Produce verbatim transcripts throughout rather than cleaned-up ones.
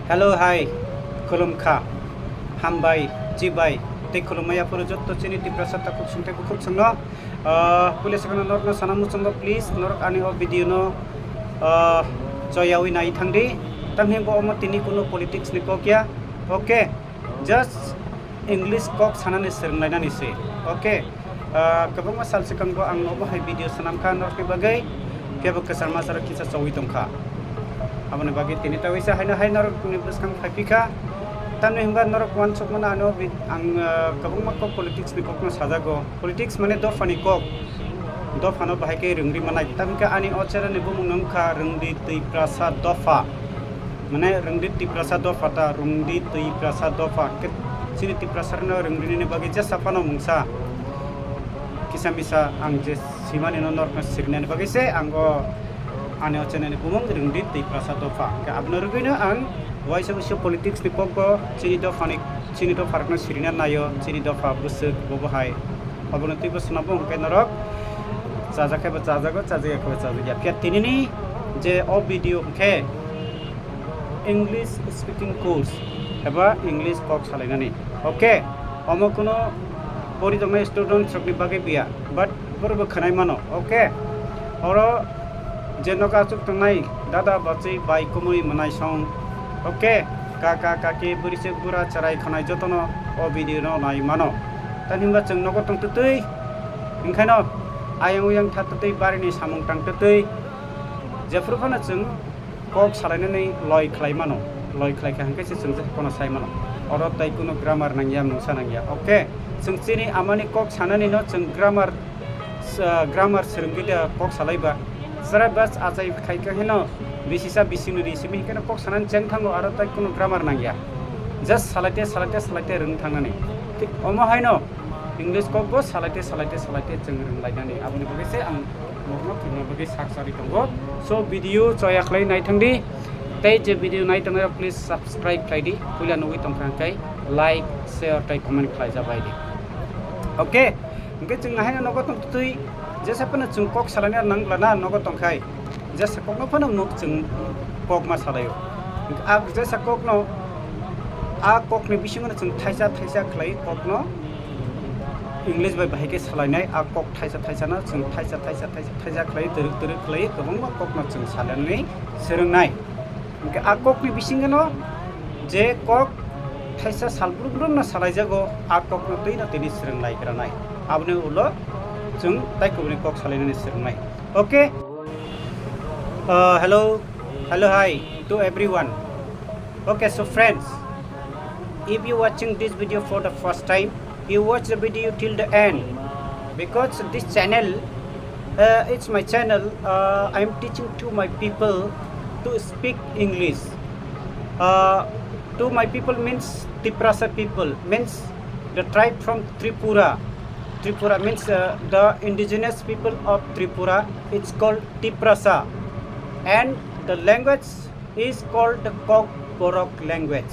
Hello, hi, khulumkha, hambai, chibai, tei khulumya phuru jotto chini Tiprasa takhuk sung tei bukhuk sungno. Ah, puila swkangno norokno sana muchungo, please, norok ani o video no, ah, choyawi nai thangdi. Tamni bo omo tini kuno politics ni kok ya. Okay, just English kok sanani swrwnglainani se. Okay. Ah, kwbangma sal swkang bo ang obo hai video swnamkha norokni bagwi, kebo kwchar machar kisa chowi tongkha. Aboni bagwi tini ta waisa haino hai norokni bwskang phaiphikha. Tamni hwnba norok uansukmano ano bi-, ang, ah, kwbangma kok politics ni kokno sajago. Politics mane dophani kok. Dophano bahai khe rwngri manai. Tamni khe ani o channel ni bumung no wngkha Rwngdi Twiprasa Dopha. Mane rwngdi Tiprasa dopha ta, rwngdi Tiprasa dopha. Ke-, chini Tiprasa rokno rwngrinani bagwi jesa phano mungsa kisa misa ang je simani no norokno sirinani bagwi se ang o ani o channel ni bumung rwngdi Tiprasa dopha. Ke abono rwgwino ang waisa waisa politics ni kokbo chini dophani, chini dopha rokno sirina naio, chini dopha bwswk bobo hai. Abono twibo swnambo hwnkhe norok chajak khe bo chajago, chajak ya khe bo chajak ya. Phiya tinini je o video hwnkhe English speaking course eba English kok salainani. Okay, omo kuno pori tongnai student rokni bagwi biya, but borokbo khwnai mano. Okay, oro je nogo achuk tongnai dada bachwi bai kumui mwnai song. Okay, kaka kaki bwrwisuk bura chwrai khwnai jotono o video no nai mano. Tani hwnba chwng nogo tong twtwi, hinkhaino ayang uyang tha twtwi barini samung tang twtwi, jephru phano chwng kok salainani loi khlai mano, loi khlai kha hwnkhe se chwng je kono sai mano. Oro tei kuno grammar nangya, mungsa nangya. Okay, chwng chini amani kok sanani no chwng grammar, ah, grammar swrwngwi de kok salai ba. Chwrai bas achai khai khe heno bisisa bisingni ri simi hwnkhe no kok sanani cheng thango, aro tei kuno grammar nangya. Just salaite, salaite, salaite rwng thangnani. Thik omo haino English kok bo salaite, salaite, salaite chwng rwng lainani. Aboni bagwi se ang norokno phunukna bagwi sak sari tongo. So, video choya khlai nai thangdi. Tei je video nai tongnai rok, please subscribe khlai di. Puila nugwi tongkha hwnkhe like, share tei comment khlai jabai di. Okay? Hwnkhe chwng haino nogo tong twi jesa phano chwng kok salaina nang lana nogo tongkhai. Jesa kokno phano nuk chwng kok ma salaio. A jesa kokno, a kokni bisingo chwng thaisa thaisa khlai kokno English bai bahai khe salainai, a kok thaisa thaisa no chwng thaisa thaisa thaisa thaisa khlai twrwk twrwk khlai kwbangma kokno chwng salainai swrwngnai. Hwnkhe a kokni bisingo no je kok thaisa sal brum brum no salaijago, a kokno twi no tini swrwng lai granai. Aboni ulo chwng tai kubuni kok salainani swrwngnai. Okay. Uh, hello, hello, hi to everyone. Okay, so friends, if you watching this video for the first time, you watch the video till the end, because this channel, uh, it's my channel. Uh, I am teaching to my people to speak English. Uh, to my people means Tiprasa people, means the tribe from Tripura. Tripura means, uh, the indigenous people of Tripura. It's called Tiprasa, and the language is called the Kokborok language.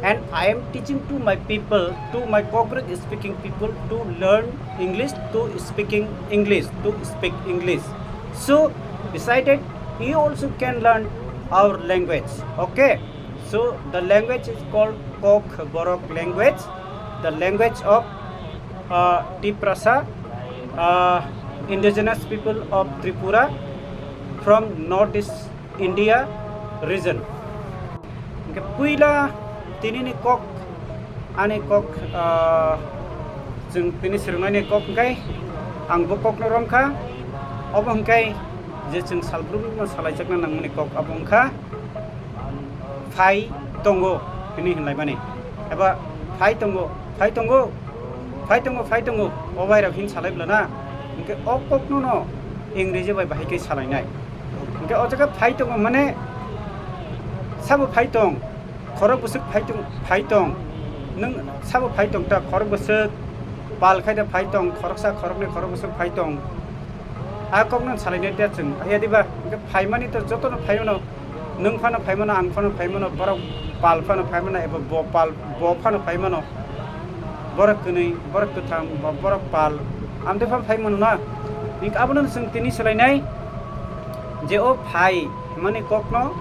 And I am teaching to my people, to my Kokborok speaking people, to learn English, to speaking English, to speak English. So, decided you also can learn our language. Okay? So, the language is called Kokborok language, the language of, uh, Tiprasa, uh, indigenous people of Tripura from Northeast India region. Hwnkhe puila tinini kok, ani kok, ah, chwng tini swrwngnaini kok hwnkhe ang bo kokno romkha. Obo hwnkhe je chwng salbrumno salaijakna nangmani kok abo wngkha phai tongo hwnwi hwnlaimani, eba phai tongo, phai tongo, phai tongo, phai tongo, o bairok hin salai bwlana. Hwnkhe o kokno no Ingreji bai bahai khe salainai. Hwnkhe o jaga phai tongo mane sabo phai tong, khorok bwswk phai tong, phai tong. Nwng sabo phai tong ta, khorok bwswk pal khai da phai tong, khoroksa khoroknwi khorok bwswk phai tong. A kokno salainai ta chwng. Haya diba? Hwnkhe phaimani to jotono phaimano. Nwng phano phaimano, ang phano phaimano, borok pal phano phaimano, eba bo pal, bo phano phaimano. Borok kwnwi, borok kwthang, bo-, borok pal. Amtwi phano phaimano na. Hwnkhe abono chwng tini swlainai je o phai hwnmani kokno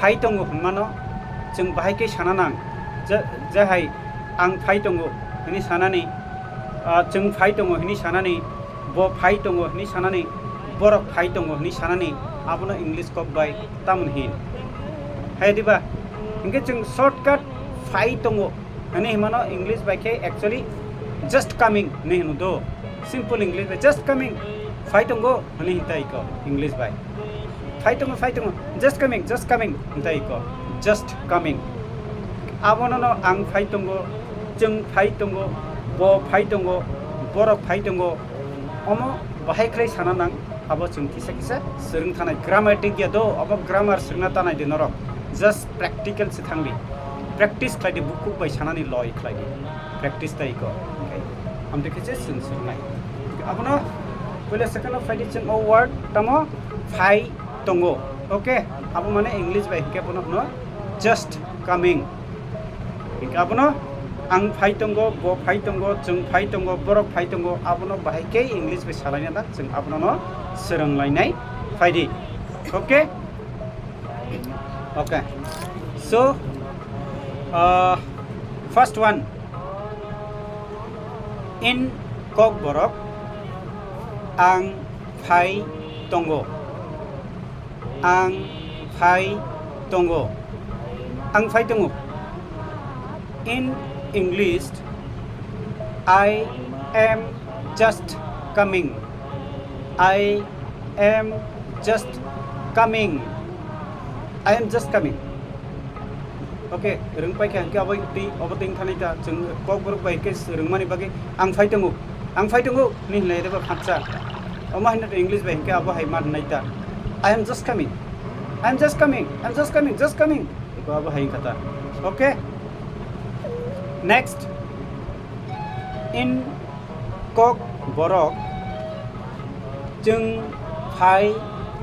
phai tongo hwnmano. Chwng bahai khe sana nang, je, je hai ang phai tongo hwnwi sanani, ah, chwng phai tongo hwnwi sanani, bo phai tongo hwnwi sanani, borok phai tongo hwnwi sanani, abono English kok bai tamoni hin. Hai diba? Hinkhe chwng shortcut phai tongo hwnwi himano English bai khe actually just coming hwnwi hino do. Simple English bai just coming, phai tongo hwnwi hintai ko English bai. Phai tongo, phai tongo, just coming, just coming hintai ko, just coming. Abono no ang phai tongo, chwng phai tongo, bo phai tongo, borok phai tongo. Omo bahai khlai sana nang, abo chwng kisa kisa swrwng thanai. Grammatic ya do, abo grammar swrwngna tanai de norok. Just practical se thangdi. Practice khlai di, bukhuk bai sanani loi khlai di. Practice tai ko. Okay. Amtwi khe se chwng swrwngnai. Abono puila second of phai di chwng o word tamo phai tongo. Okay. Abo mane English bai hinkhe bono hwno just coming. Hinkhe abono ang phai tongo, bo phai tongo, chwng phai tongo, borok phai tongo, abono bahai khe English bai salaina da chwng abono no swrwng lainai phai di. Okay? Okay. So, uh, first one, in Kokborok, ang phai tongo. Ang phai tongo. Ang phai tongo. In English, I am just coming. I am just coming. I am just coming. Okay, rwng pai kha hinkhe abo twi, obo twi thani ta chwng Kokborok bai hinkhe rwngmani bagwi ang phai tongo, ang phai tongo hinwi hinlai rwba khatsa. Omo haino English bai hinkhe abo hai ma nai ta, "I am just coming, I am just coming, I am just coming, just coming." Eko abo hai wngkha ta. Okay. Next. In Kokborok, chwng phai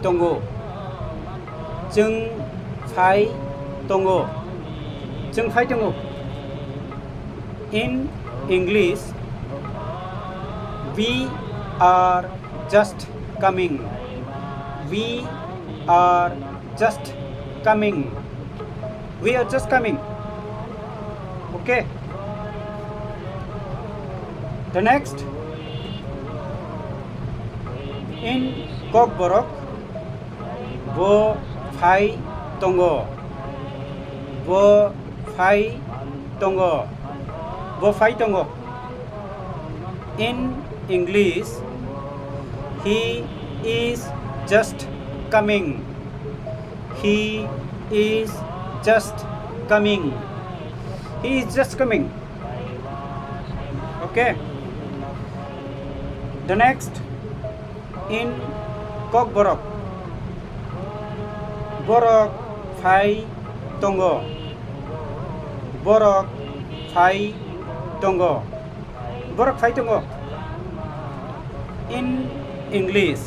tongo. Chwng phai tongo. Chwng phai tongo. In English, we are just coming. We are just coming. We are just coming. Okay. The next, in Kokborok, bo phai tongo. Bo phai tongo. Bo phai tongo. In English, he is just coming. He is just coming. He is just coming. Okay. The next, in Kokborok, borok phai tongo. Borok phai tongo. Borok phai tongo. In English,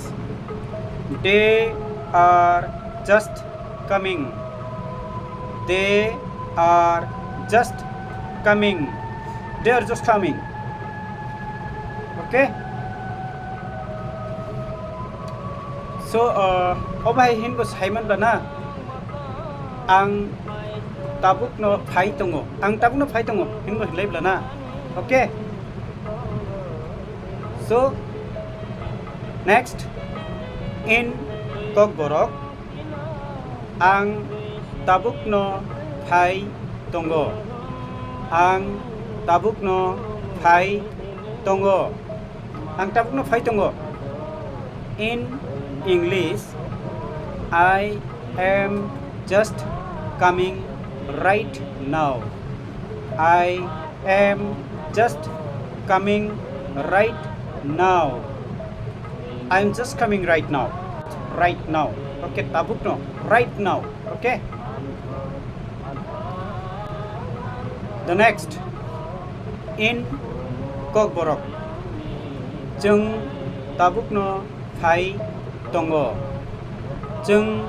they are just coming. They are just coming. They are just coming. Okay? So, uh, o bai hinbo saiman bana, ang tabukno phai tongo. Ang tabukno phai tongo hinbo hinlai bana. Okay? So, next, in Kokborok, ang tabukno phai tongo. Ang tabukno phai tongo. Ang tabukno phai tongo. In English, I am just coming right now. I am just coming right now. I am just coming right now. Right now. Okay, tabukno. Right now. Okay. The next, in Kokborok, chwng tabukno phai tongo. Chwng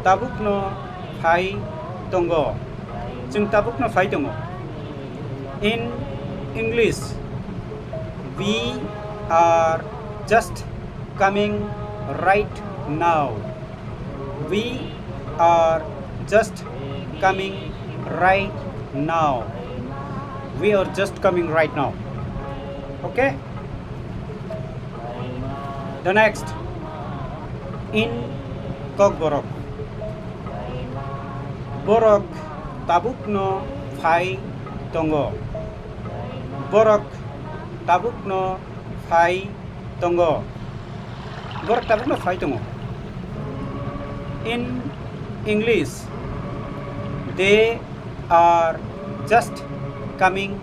tabukno phai tongo. Chwng tabukno phai tongo. In English, we are just coming right now. We are just coming right now. We are just coming right now. Okay? The next, in Kokborok. Borok tabukno phai tongo. Borok tabukno phai tongo. Borok tabukno phai tongo. In English, they are just coming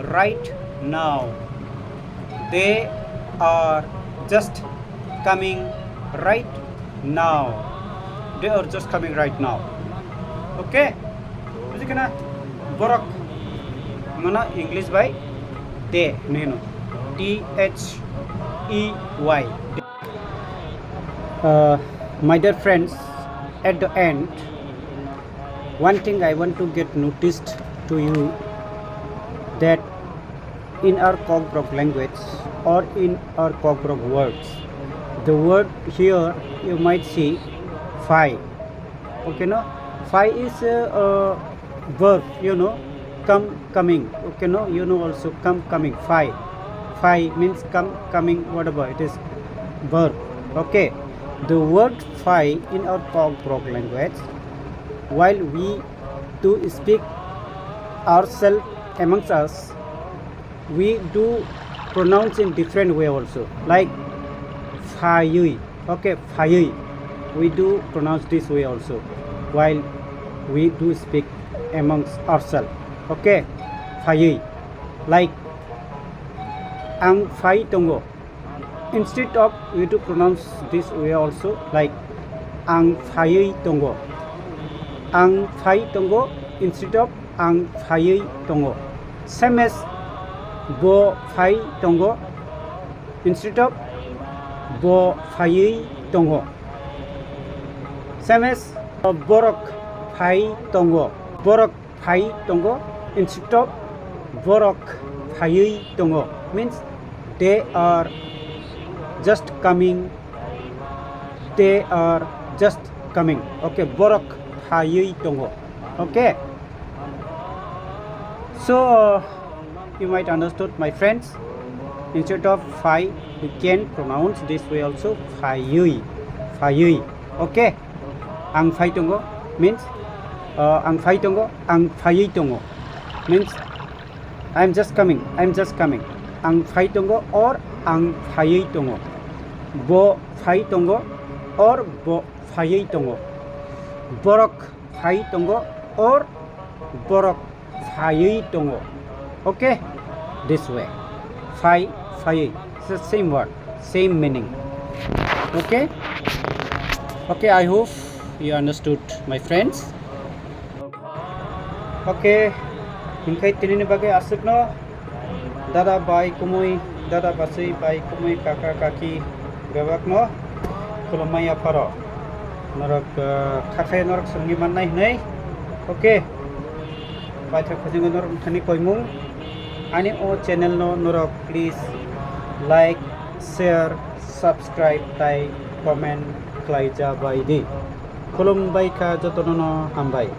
right now. They are just coming right now. They are just coming right now. Okay? Buji kena? Borok mano English bai they hino. T H E Y. Uh, my dear friends, at the end, one thing I want to get noticed to you that in our Kokborok language or in our Kokborok words, the word here you might see phai. Okay, no? Phai is a, a verb, you know, come, coming. Okay, no? You know also come, coming. Phai. Phai means come, coming, whatever. It is verb. Okay. The word phai in our Kokborok language, while we do speak ourselves amongst us, we do pronounce in different way also, like phaiwi. Okay, phaiwi. We do pronounce this way also while we do speak amongst ourselves. Okay, phaiwi. Like ang phai tongo. Instead of, we do pronounce this way also, like ang phaiwi tongo. Ang phai tongo. Instead of ang phaiwi tongo. Same as bo phai tongo. Instead of bo phaiwi tongo. Same as borok phai tongo. Borok phai tongo. Instead of borok phaiwi tongo. Means they are just coming. They are just coming. Okay, borok phaiwi tongo. Okay. So, you might understood, my friends. Instead of phai, you can pronounce this way also, phaiwi, phaiwi. Okay? Ang phai tongo means, uh, ang phai tongo, ang phaiwi tongo means, I am just coming, I am just coming. Ang phai tongo or ang phaiwi tongo. Bo phai tongo or bo phaiwi tongo. Borok phai tongo or borok phaiwi tongo. Okay? This way. Phai, phaiwi. It's the same word, same meaning. Okay? Okay, I hope you understood, my friends. Okay, hingkhai tinini bagwi aswkno dada bai kumui, dada bachwi bai kumui, kaka kaki bebakno khulumma yapharo. Norok, uh, kha khe norok swngwi mannai hwnwi. Okay. Paithak khajingo norok thani koimung. Ani o channel no norok please like, share, subscribe tai comment khlai ja bai di. Khulum bai kha jotono no hambai.